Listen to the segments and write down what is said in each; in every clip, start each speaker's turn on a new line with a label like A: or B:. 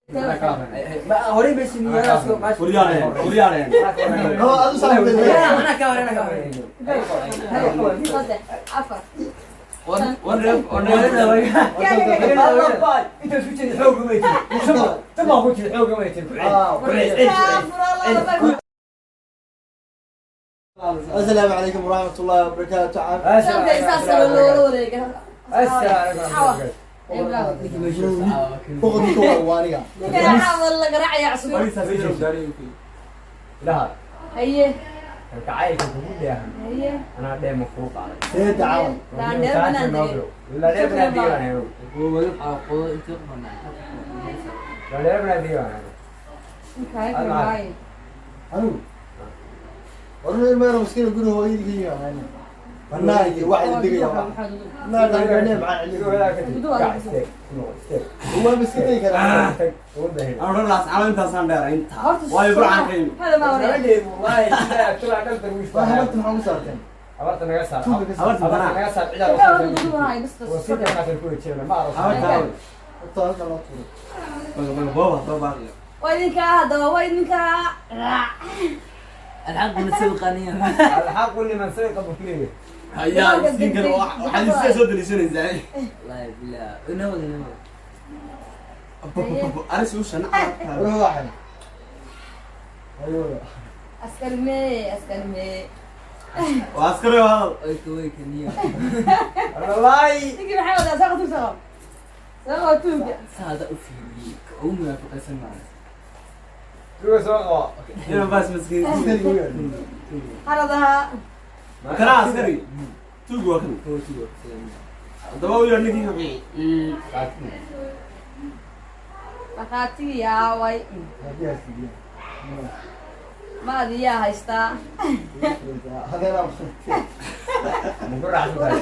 A: Horey bay siniyadaas.
B: Waryaareen, waryaareen.
C: No, adu saaxiib.
A: Anaa ka hore, anaa ka hore.
D: Saddex, afar.
B: One ref, one ref.
A: Inta isku jeedi xoog uma jirin. Tama ku jiri xoog uma jirin.
D: Afar, laba.
C: Asalaamu calaykum waraxmat ullaahi wabarakaatu.
D: Shanta isaas loola wareega.
C: Boqorka waa aniga.
D: Ninka caawa la garaacaya cusub.
A: Ilaha.
D: Haye.
A: Kalgacaylka kugu dheehan.
D: Haye.
A: Anaa dheema kuu qaaday.
C: Seeda caawan.
D: Laandheer banaan degay.
A: Laandheer banaan degay baan ahay. Laandheer banaan degay baan ahay.
D: Ninka ay.
C: Anigu warna ilma yaro miskiin guri hooyadii ka yimaadaan banaanki waxa degaya banaanka maxaa celiya waa miskiin tegi karaa.
B: Aan ralaas calaamadaasaan dheer inta. Waayo burcan ka yimid.
D: Hada ma wareeg.
C: Waa habarta maxaa ku saarteen?
A: Habarta naga saar.
C: Tuuga ka saar.
B: Habarta
A: Habarta naga saar. Cidaa
D: Ninka wada dudubahay bas bas.
A: wasiidka qaatal ku wejina ma aroos.
B: Habarta.
C: Horta halkan loo tuuray.
B: Baga baga booba booba.
D: Waa idinka haddaba, waa idinka.
E: الحق من السبقانية.
A: الحق لمن سبق بكليه.
B: Hayaa isiinkan waxaad iska soo daliishanaysaa.
E: والله بالله انه انه
B: Aris u shan.
C: War waxan ayo.
D: Askari mee, askari mee.
B: Waa askari waa hadal.
E: ويك ويك النية.
A: Wallahi.
D: Ninkii maxay wadaa? Saaqa tuug, saaqa. Saaqa tuuga.
E: هذا أفي أو موافق سمع.
A: Tuuga soo qabo.
B: Inaan baas maskiin.
C: Askariga u yeedh.
D: Xaradaha.
B: Kana askari. Tuug waa kan.
E: هو تقول.
B: Haddaba u yeedh ninkii.
D: Markhaatigii aaway?
C: Haddii askariga.
D: Maad iyaa haystaa?
C: Hadeena.
A: Muku raacsan tahay.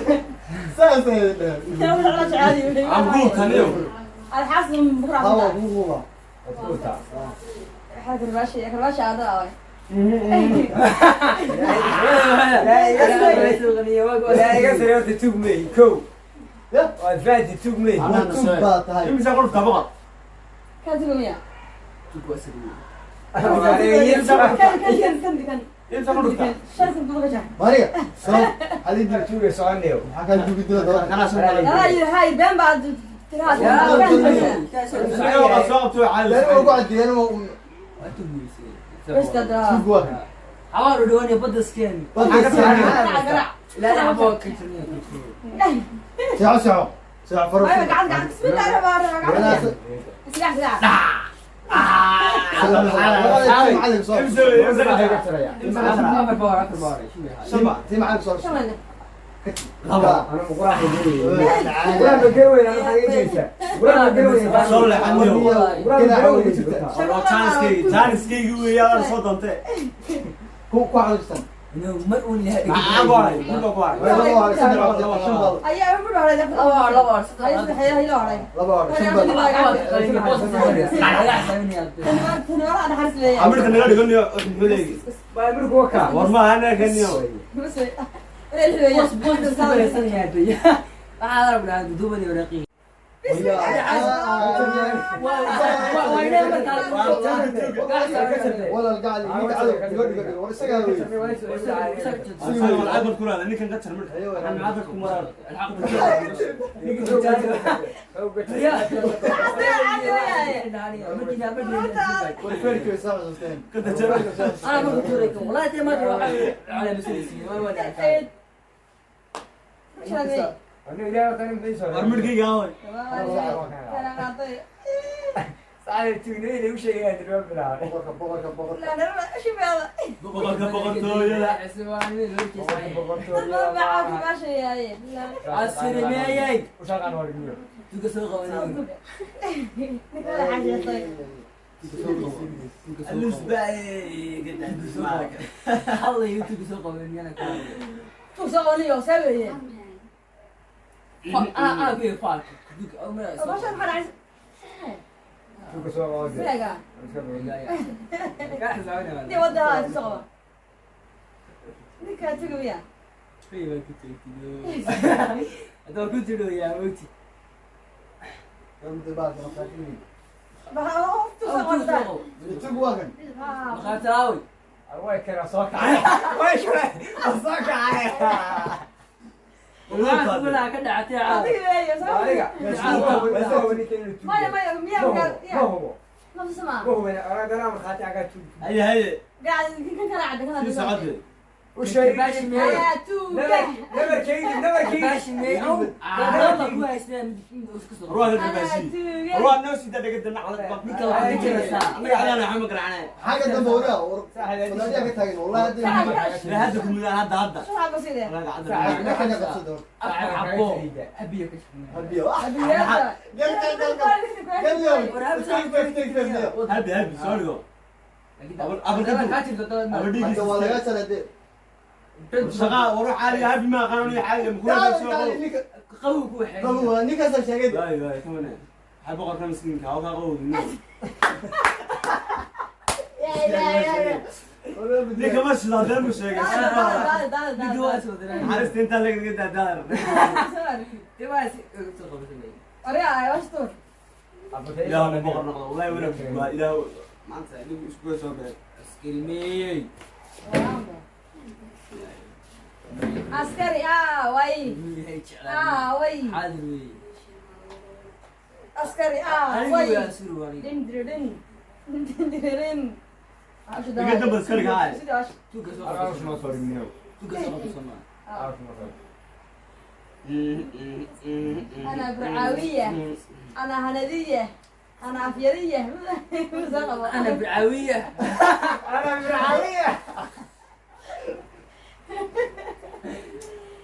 C: Saas ay dhaheen.
B: Aan guurtaniyo.
D: Alxasan bukrac.
C: Hawa kuuba.
A: Wadkuuta.
D: Waxaa karbaashi, karbaashi aada aaway?
A: Laa iga sare horta tuug meey kow.
C: Ya.
A: Waad fahanti tuug meey.
C: Waa tuug baa tahay.
B: Imisa qolka boqor.
D: Kan tuga miya? Kan, kan, kan, kan, kan.
B: Imisa qolka.
D: Shan kun tuga ka.
C: Mariga soo hadii
A: Tuuga soconayo.
C: maxaa kaa dugi dila daba.
B: Kana soo qalay.
D: Anaa yidhi hay been baad tirahaa.
B: Isaga waxaa soo qabtay caadi.
C: Yani waa ku caddeeyeen.
D: Bas dadaa.
C: Tuug waa kan.
E: حوار ودواني بدس كان.
C: Badda.
D: Garaac, garaac.
E: لا لا حبوك.
C: Seexo, seexo, seexo faro.
D: Aywa, gacan, gacan, bismillah rahmaan rahiim, gacan. Silax, silax.
C: Macalin soo.
B: Imisa imisa
E: افر باور افر باور شو
B: Shaba.
C: Si macalin soo.
D: Shan.
B: Laba.
A: Ana muku raaxay quraan ma garweyn, ana maxaa iga jeesaa quraan ma garweyn.
B: Soo leexaniyo.
A: Quraan ma garweyn.
B: Waa chance-kaygi, chance-kaygi weeye, adaan soo doontee.
C: Ku ku xasuustan.
E: انه ما يقول لي.
B: Maxaa ku haray? Ninka ku haray.
C: Laba hore, saddex hore, shan baal.
D: Ayaa wuxuu haray.
E: laba laba.
D: Ay saddex ayaa ilo haray.
C: Laba hore, shan baal.
D: Tan wala naxariis leeyahay.
B: Amirka naga dhiganayo muxuu leeyahay?
A: Waa amirku wakaa.
B: War ma ana kaniyo.
D: Bas way.
C: Walaal gacali ninka cadow dhigo dhigo dhigo war isagaa wey.
B: Asaga wal cadal ku raada ninkan ka jar midka. Waxaan cadal ku maraa.
C: War feerkii way soo xasuusteen.
B: Ka dajar.
E: انا ما قلت لك والله ما على مسؤوليتي.
A: Aniga ilaahay horta nin bixi soo.
B: War midkayga aaway.
A: Saacada tuugnimada igu sheegayaan dirba bilaabay.
C: Boqorka, boqorka, boqorka.
B: Boqorka boqortooyada.
A: U shaqaan waa dhiyo.
B: Alusbaay gadax.
E: الله يوتيوب سوق وين انا انا في فالك.
A: Tuuga soo qabo. Iska xisaabinaya.
E: هذا كنت يا موتي.
C: Mid baalka masaakiin. Tuug waa kan.
E: Maqaataawi.
A: Way kala soo kacay. Way kala soo kacay.
E: Waxaan kugu ka dhacatay caawa.
A: Adiga.
D: Maya, maya, miyaa
A: Ma
D: ya
A: hubo.
D: Ma sama.
A: Ma hubo. Anaga markhaati agaa tuug.
B: Haye haye.
D: قاعد كان كان عندك
B: Sii socodee.
A: U sheeg.
D: يا توكا.
A: Nabarkaygi, nabarkaygi.
E: Baashi meey. Dad ku haysteen isku soo.
B: Ruwaad
D: انا
B: karbaashi.
D: توكا.
B: Ruwaad noo sii dhagada naclad baa.
E: Ninka waxaa ka jiraysaa.
B: Annaga calaana xama garacnay.
C: Xagga dambe waraa, walaaliyaa ka taagan, wallahi hadda
B: Ilaa hadda ku mudaan hadda hadda.
D: شو حابة سيدي؟
B: Annaga hadda.
C: xagga qabsada hor.
E: Afar xabo. Habiyo ka shaqeynaya.
C: Habiyo. Gal, gal, gal, gal. Gal, gal. Tag, tag, tag, tag, tag.
B: Habi habi soo dhigo.
C: Hadda waa laga jaray dee.
B: Shaqa waru caali habi ma qaanuni caali ma
C: Taal,
B: kula
C: taal,
B: soo.
C: ninka-
E: Qabow ku waxay.
C: qabow, waa ninkaasaa sheegay dee.
B: Waay waay kamane. Waxay boqorka miskiinka oo ka qabow.
D: يا يا يا يا.
B: Ninka ma shidaa been buu sheegay.
E: Ninka waa soo diray.
B: Naxariista intaa laga daadaar.
E: Dee waa soo qabatay.
B: Ilaahu ma boqor noqdo. Wallahi wanaag waa Ilaahu maanta anigu isku soo baxay.
E: Askari meey.
D: عسكري وي.
E: Wiilhay jeclaa.
D: وي.
E: Xaadir weey.
D: عسكري
E: Anigu
D: وي.
E: waa askari waani.
D: دين درين دين درين.
B: Iga damba askariga ahay.
E: Tuuga soo qabto. Tuuga soo qabto Soomaa.
D: انا برعاوية، انا هندية، انا عفيرية.
E: Ana bircaawiya.
A: Ana bircaliya.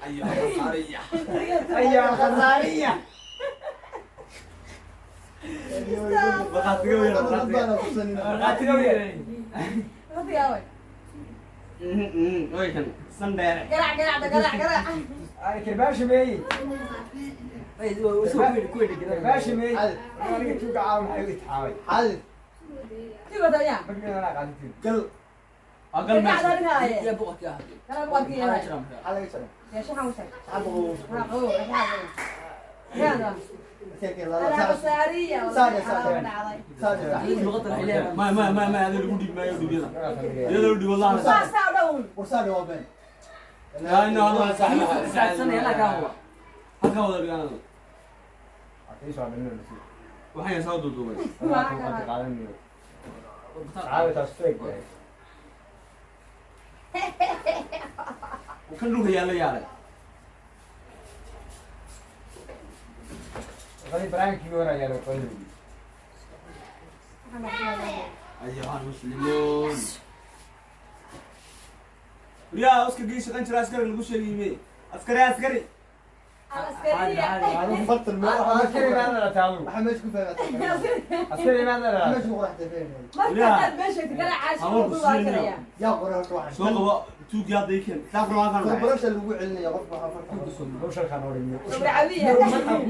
B: Ayo khasaariya.
A: Ayaa khasaariya.
B: Markhaatiga weyn,
C: Dad baana qabsanin.
A: Markhaatiga weyn.
B: Way kan sandheere.
D: قرع قرع قرع قرع.
A: Ay kirbaashi meey.
E: Ay, waa soo ku weyn
A: Kirbaashi meey. Aniga tuuga caawa maxay u itixaamay.
C: Xaadir,
D: تيجي يا
A: Magneeda anaa qaadan tuug.
C: gal.
B: Aqal meesha.
E: Yaa boqorkii ah.
D: انا بقول
E: Maxaa
D: لك
E: jira markaa?
C: Maxaa laga jaray?
D: يا شيخ وشك.
C: Xagga qabow.
D: انا
C: Kee, kee, lala, saar.
D: قصارية.
C: Saar, saar. Saar, saar.
E: Luqadda waxay leedahay.
B: Ma ma ma ma adiga lagu dhig maayo dhibyada. Iyada lagu dhig wallahi.
C: War saar waa been.
B: Yaa inna hada saaxiib.
E: Saacadsan yalla ka huwa.
B: Halka wada dhiganado. Waxaan soo duuduubay. Kan dhulka yaalla yaalay. أيها المسلمون. يا أسكر جيش قنشر عسكري نقول شيء يمي. عسكري عسكري.
D: العسكرية.
C: Fartan meel waxaa meesha ku faagatay. Maxaa meesha ku qoraxday been?
D: ما كانت ماشي تقلع عاش.
C: Yaa qoray horta waxaan.
B: سوق هو توك يا ديكن. تعرف ما كان.
C: Farbarasha lagu celinaya qofka waxaa farta.
D: برعاوية.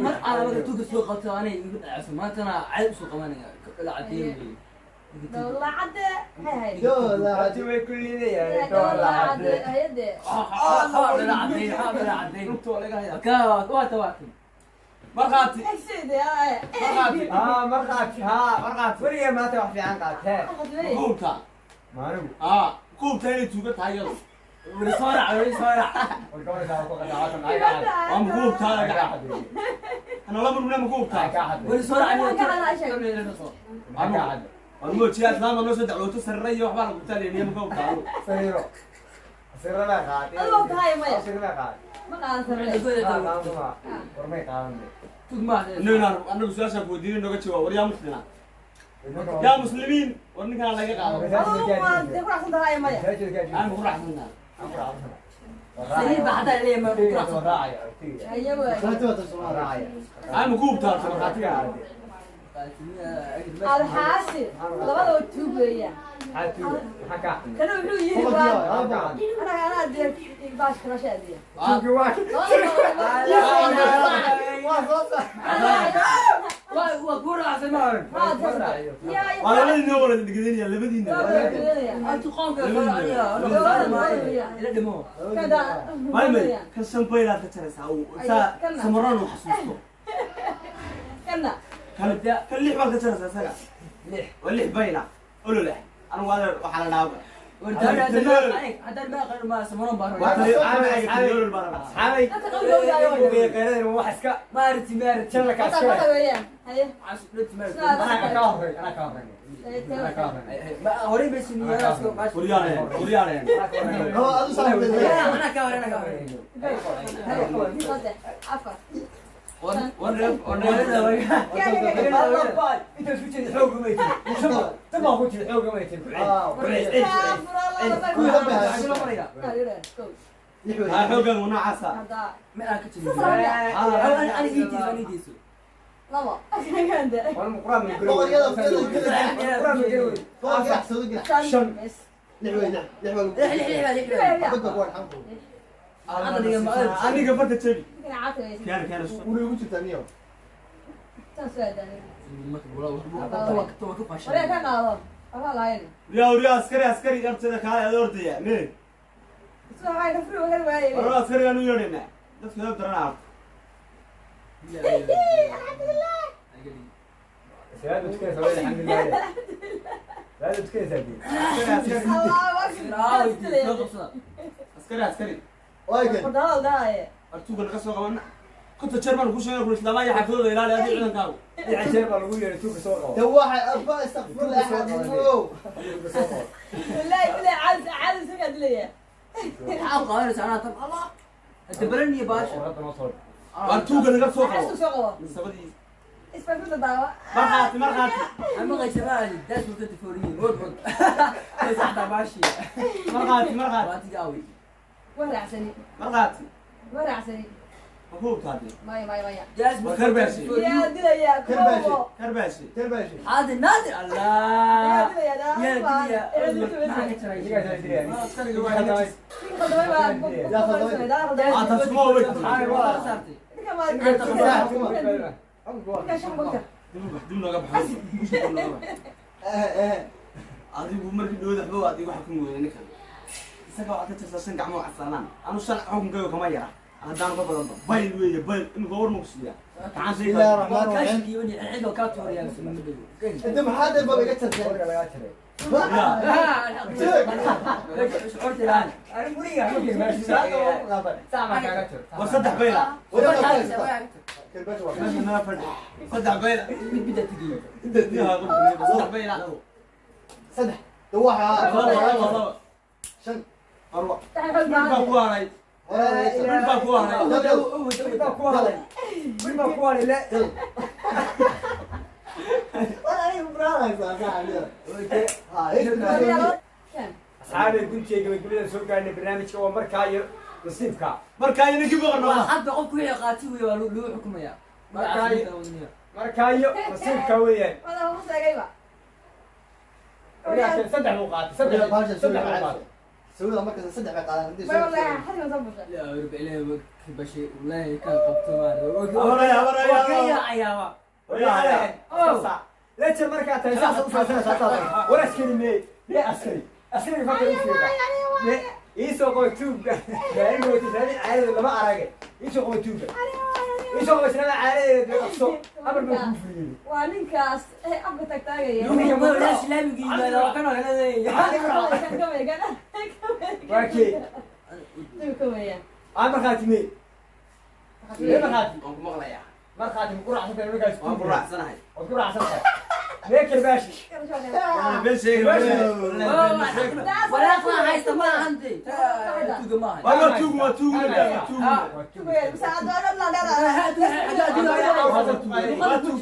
E: Mar alla marka tuuga soo qabto anay igu dhacayso. Maantana cayb soo qabanaya. La cadeyn weey.
D: والله عاد هاي هاي.
C: Yoo, la
D: والله عاد هيدي.
E: La cadeyn, la cadeyn. Ka waa tawaakul.
B: مرقاتي.
D: ايش سيدي هاي.
B: مرقاتي.
A: Weligaa maanta wax fiican qaatee.
B: كوبتا.
A: Maanigu.
B: آه كوبتا اللي توك تايل.
E: Wali soo raac, wali soo raac.
B: أم كوبتا. أنا لا من من كوبتا.
E: Wali soo raac.
B: الموت يا اسلام ما نسد على تسري وحبا قلت لي نيم كوبتا.
A: Sirrada qaatay.
D: Adigo tahay maya.
A: Sirrada qaatay.
D: ما قال
A: War may qaadan.
E: Tuug ma
B: إنه أنا بس أشوف وديني نوقف شو وريا مسلمين. يا مسلمين ورني كان لقى قاعد.
D: adigu waa ku raacsan tahay maya.
B: أنا بقول رحمنا.
E: Saliid baa xataa leeyahay ma ku raacsan.
D: Haye waay.
C: Markhaati waa tan Soomaaliya.
B: أنا كوبتا.
D: Alxaasi labadaba tuug weeyaan. Kana wuxuu yidhi
C: Boqorkii
D: waa
C: waa, laba boqor.
D: anaga anaa dee baash kala shaadiya.
E: Waa ku raacsan ma.
B: Waa labadiina wada dhegeysanaya labadiina.
E: Antu qoonka soo raaciya. Ila dhimo.
B: May may kan shanbaylaad ka jaraysaa saa samaraan u xasuusto.
D: Kana
B: Kan kan lix baad ka jaraysaa isaga.
A: Lix.
B: Waa lix bayla ololeh anigu adeer waxaa la dhahaa.
E: Haddaan ma aqaan ma samaroon baa
B: Waa
E: rabaa.
B: taliyoolol baa la dhahaa.
A: Asxaabay.
D: Dadka qalbiga u daayo.
A: Qeyradan wax iska
E: Maarti maarti.
A: jannaka
D: Hadda
A: iska.
D: hadda weeyaan. Haye.
A: Anaa ka horey, anaa ka horey. Anaa ka horey.
E: Ma horey bay siniyaan.
B: Waryaaleen waryaaleen.
C: Hoo, adu saaxiib.
E: Anaa ka horey, anaa ka horey.
D: Saddex, afar.
B: War war war
A: Inta isku jeedi xoog uma tiri. Tan baa ku jira xoog uma tiri. Ku celi.
D: Afar, laba,
C: Kuwii dambe
D: saddex.
C: hayso.
D: Kow.
C: Lix wey.
B: Ha xooggan noocaasa.
D: Hadda.
E: Ma aan ka jebin.
D: Saddex.
E: Ani iitiiso, ani iitiiso.
D: Labo. Ganda.
A: War quraan ma
C: Boqor iyada afkeeda u geli.
A: Quraan ma geli.
C: Boqor iyada axsado geli.
D: Shan.
A: Shan.
D: Bes.
C: Lix wey, lix. Lix baa lagu-
E: Lix, lix, lix, lix, lix.
C: Xabad baa ku hadhan xanku.
B: Aniga farta jebi.
D: Ninkan caata weeyaan.
B: Keen keen.
C: Guriga ugu jirtaa niyo.
D: Tan soo aadaanay. Waree ka qaado. Waxba lahayn.
B: Yaa waryaa askari askari artada kaale aad ordaya. Nee.
D: Isla waxay ka furi wagan waayay.
B: War askari aanu yeedhina. Dadka dad daran arko.
D: Alxamdulillah.
A: Salaadu tukanaysa waa alxamdulillah. Salaadu tukanaysaa dee.
B: Askari askari.
D: Allahu akbar.
B: Askari askari.
C: Waa keen.
D: Qordhaal daaye.
B: Artuga naga soo qaban. Kunta jeer baan ku sheegay ku islaamaha iyo xafidooda ilaali adiga ciidankaagu.
A: Dhinaca jeer baa lagu yeeray tuuka soo qabo.
C: Dee waxay arba istakfirullah axadiimow.
A: Tuuka soo qabo.
D: Wallahi billahi caadi caadi suga dilaya.
A: Warqadda noo soo dhig.
B: Artuga naga soo
D: Maxaa
B: qabo.
D: isku soo qabo?
B: Sabadii.
D: Isbarbada daawa.
B: Markhaati markhaati. Markhaati markhaati.
D: Waa raacsani.
B: Markhaati.
D: Waa raacsani.
B: Ma ku hubtaade.
D: Maya maya maya.
B: War karbaashi.
D: Yaa dilaya.
C: Karbaashi.
D: Kow.
B: Karbaashi.
C: Karbaashi.
E: هذا نادر
D: Yaa
E: الله
D: dilaya. daa.
E: يا دنيا
A: Ninkaas ayaa dilaya.
B: Askariga waa hagaajis.
D: Ninka qaldamay baa.
C: Yaa qaldamay.
D: Daa qaldamay.
B: Ah, taas kuma weyn.
D: Ninka ma. Ninka shan bogta.
B: Dib u bax, dib nooga bax. Dib nooga bax.
C: Eh, eh.
B: Adigu markii dhowda waxba adigu waxa ku mooday ninkan. Isaga waxaad ka tirsaa shan gacmo casaanaan. Anu shan xukunkayga kama yara. Haddaan ka badanba. Bayl weeye bayl. Imika war ma ku siiyaa. Gacan shay
C: Bismillaahi raxmaani raxiim. Inta maxaa dheer baba iga jartay?
A: Warka lagaa jaray. Arrin guriga waxba keen meesha. Salaada waa ku qaadan. Saac baa kaaga jiro.
B: War saddex bayla.
C: Weli ma haysataa? Karbaashi waa.
B: Meesha naga fadhi. Saddex bayla. Saddex bayla.
C: Saddex. Dee waxaa-
B: Laba laba laba.
C: Shan.
B: Arwa.
D: Sax xog
B: Mid baa
D: baa.
B: ku haray. Mid baa ku haray.
A: Mid baa ku hadlay. Mid baa ku hadlay.
C: War aniga buraanaysaa, saaxiib. Ha, eh.
D: Shan.
A: Asxaabay guntiga gabagabada soo gaarnay barnaamijka waa markaa iyo nasiibka.
B: Markaa inankii boqor noqda.
A: Markaa iyo nasiibka weeyaan.
D: Wada ugu sheegayba.
A: Warkaas saddex buu qaatay. Saddex
C: Baasha
A: saddex buu qaatay.
C: Sawirada markasta saddex bay qaadaan. Haddii
D: May
C: sawir-
D: wallahi xadii soo bushay.
B: Habaray habaray habaray.
A: Lejer markaa tahay saas u soo saartaa. War askari mee? Mee askari? Askari fakar u fiiqa. Mee ii soo qabo tuugga. Gaariga wata islaami caadada lama arage. Ii soo qabo tuugga. Ii soo qabo islaami caadada dee qabso. Amar baa kuu fuliyey.
D: Waa ninkaas afka taagtaagaya.
A: Waa kee?
D: Ka weeyaan.
A: Aa markhaati mee? Mee markhaati?
B: Waan ku maqlayaa.
A: Markhaati ma ku raacsan tahay markaas
B: Waan ku raacsanahay.
A: Waad ku raacsan tahay. Mee karbaashi?
B: Been sheegay. Waa tuug waa tuug waa tuug.
A: Waa tuug.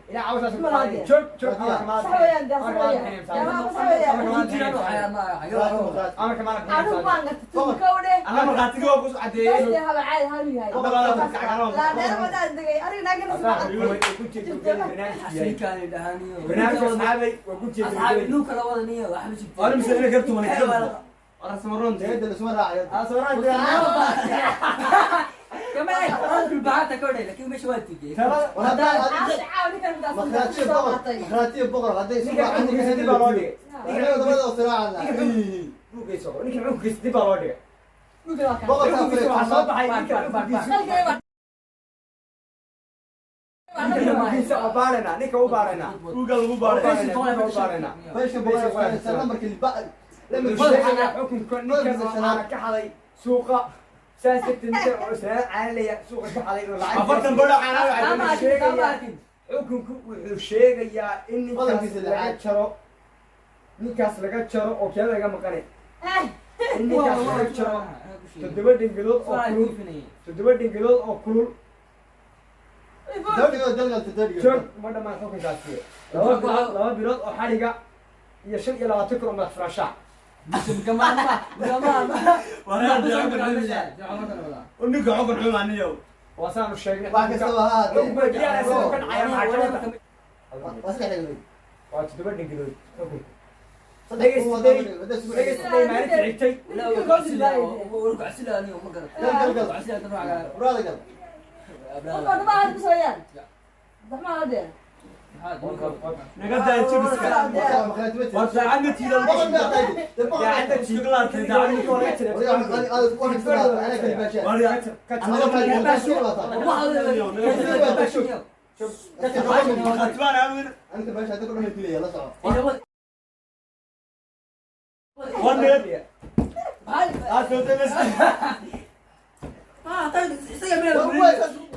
A: Ilaa cawsaas ku qaaday. Joog joog amarka maad. Amarka maad.
B: Ana markhaatiga waa ku cadeeyey.
A: Barnaamijka asxaabay waa ku jeedin.
B: Waa mise ina kartu mana kartu. War samaroon.
C: Dee lasuma raacayo. War haddaa adiga- Markhaatiyo boqor, markhaatiyo boqor, hadday isu
A: Ninka
C: raacaan,
A: xukunkiisa dib baa loo dhigay.
C: Aniga dabada oo siraacan lahaa.
A: Ninka xukunkiisa dib baa loo dhigay.
C: Boqorkaa
A: Xukunkiisa waxaa soo
C: furay.
A: baxay ninka xukunkiisa. Ninka u baarana, ninka u baarana.
B: Tuuga lagu baaray.
A: Ninka u baarana.
C: Beesha boqol lambarka
A: Wuxuu sheegayaa xukunka ninkan oo caana ka xaday suuqa, saas darteed ninkan oo isla caalalaya suuqa ka xaday oo lacag
B: 40 badho caanaa.
A: Wuxuu sheegayaa, xukunku wuxuu sheegayaa in ninkaas
C: Qodobkiisa
A: laga
C: lixaad.
A: jaro, ninkaas laga jaro oo keeda laga maqanay, in ninkaas laga jaro 7 dhingidood oo kulul, 7 dhingidood oo kulul. Joog, ma dhammaan xukunkaasi. 2 bilood, 2 bilood oo xadhiga iyo 25,000 oo madax furashaa.
B: Ninka xukun xuma niyow.
A: Waa saanu sheegnay.
C: Wax kastaba ha ahaatee.
A: Xukunka diyaar ah, ka dhacaya maxkamadda.
C: Waa saddex dhigood.
A: Waa 7 dhingidood xukunka. Dhegeystaday maalinta xigtay.
C: Muraada gal.
B: Naga daa jibiska. War saacadna tiida.
C: Boqol miyaa tahay? Dee boqol miyaa
A: Daacadda
C: tahay?
A: jiibka laantay, daacadda ninka waa laga jiray.
C: Wariga, wax kastaba ha ahaatee, anaa kali baashaa.
B: War
A: Ka
C: Anaa
A: jiro.
C: kali baashaa.
B: Khatibaan aamin.
C: Aniga baasha hadda ku dhamay dilaya, la soco.
B: One minute. Aad soo demes.
C: War, waa saas u-